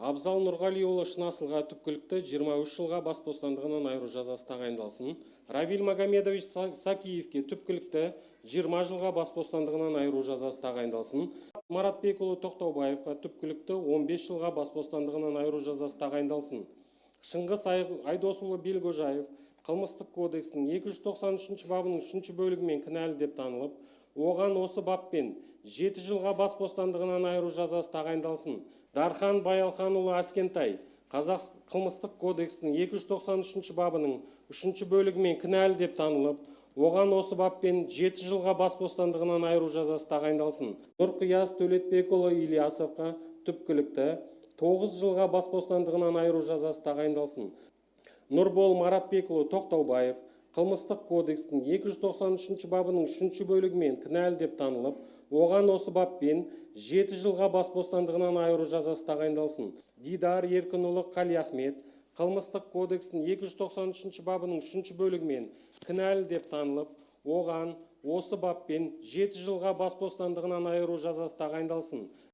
Абзал Нұрғалиұлы Шынасылға түпкілікті 23 жылға бас бостандығынан айыру жазасы тағайындалсын. Равиль Магомедович Сакиевке түпкілікті 20 жылға бас бостандығынан айыру жазасы тағайындалсын. Маратбекұлы Тоқтаубаевқа түпкілікті 15 жылға бас бостандығынан айыру жазасы тағайындалсын. Шыңғыс Айдосұлы Белгожаев Қылмыстық кодекстің 293 бабының 3 бөлігімен кінәлі деп танылып, оған осы баппен 7 жылға бас бостандығынан айыру жазасы тағайындалсын. Дархан Баялханұлы Аскентай Қазақ Қылмыстық кодекстің 293 бабының 3 бөлігімен кінәлі деп танылып, оған осы баппен 7 жылға бас бостандығынан айыру жазасы тағайындалсын. Нұрқияс Төлетбекұлы Ильясовқа түпкілікті 9 жылға бас бостандығынан айыру жазасы тағайындалсын. Нұрбол Маратбекұлы Тоқтаубаев Қылмыстық кодекстің 293 бабының 3 бөлігімен кінәлі деп танылып, оған осы баппен 7 жылға бас бостандығынан айыру жазасы тағайындалсын. Дидар Еркінұлы Қалиахмет Қылмыстық кодекстің 293 бабының 3 бөлігімен кінәлі деп танылып, оған осы баппен 7 жылға бас бостандығынан айыру жазасы тағайындалсын.